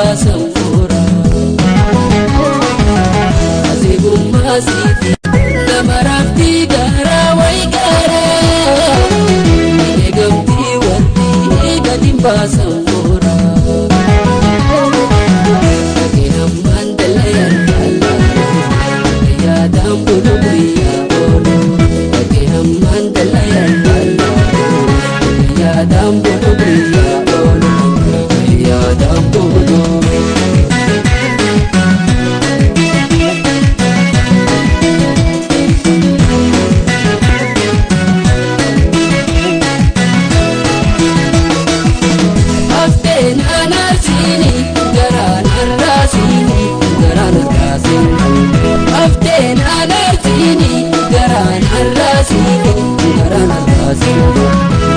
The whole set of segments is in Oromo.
baasan buura. Asii siiti nama raaftii garaa wayi garaa. Eegamtii wanti gadi baasan buura. Dhagee hammaan dalagaan jaalladhu yaadaan bulu guyyaa oolu. Dhagee hammaan dalagaan jaalladhu yaadaan bulu guyyaa oolu. Yaadaan bulu. Haftee naannoo garaan arraasini garaan arraasini. Haftee naannoo garaan arraasini garaan arraasini.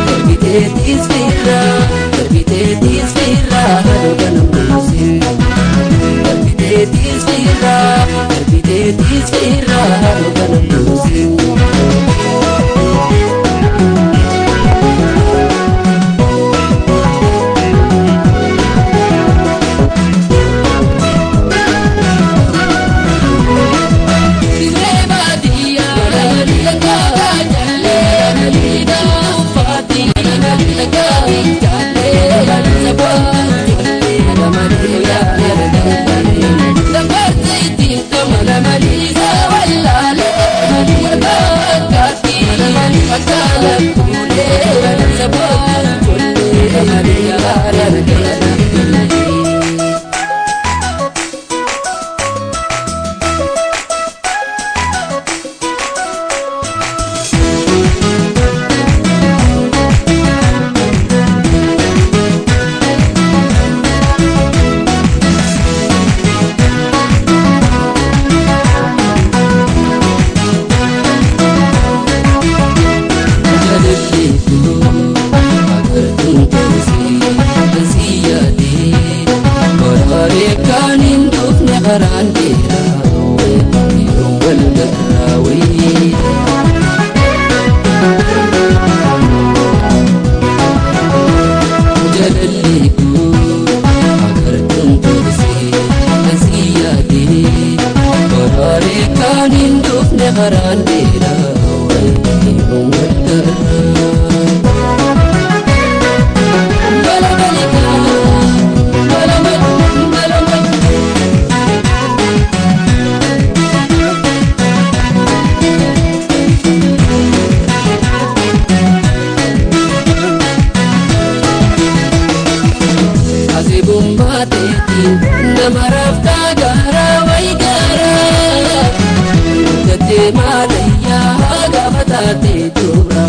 Darbitee tiisfirraa darbitee tiisfirraa haadha namnuusin. Darbitee tiisfirraa darbitee tiisfirraa haadha namnuusin. Nama raaftaa garaa wayi garaa. Gattee maalayyaa gaafa taatee dubra.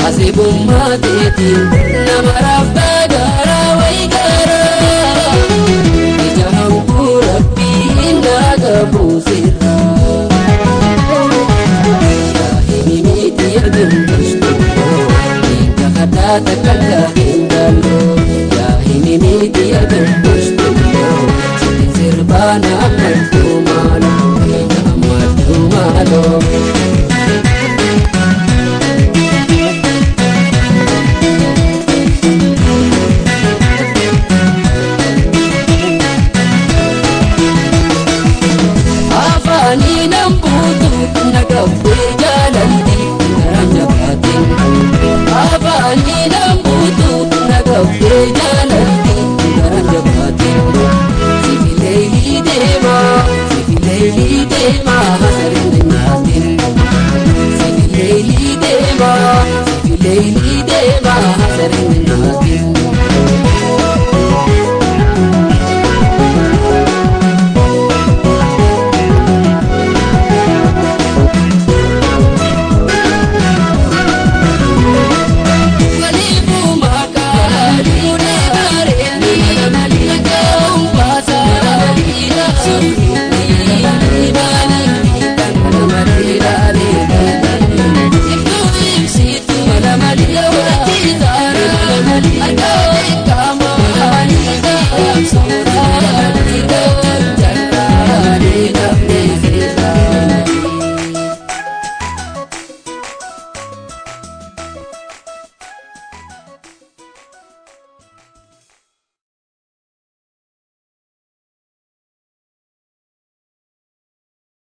Asibummaa teetiin nama raaftaa garaa wayi garaa. Ija hambuu rabbii naaga buusirra. Yaahimi miti argamtu hiika hadhaata kalgaa hin dalloo. Yaahimi miti argamtu sitti sirbaana ammattuu maaloo hiika ammattuu maaloo. Afaanii nan buutu na gabbee jaalalti garaan jabaatiin. Afaanii nan buutu na gabbee jaalalti garaan jabaatiin. Sifilee deemaa sifilee deemaa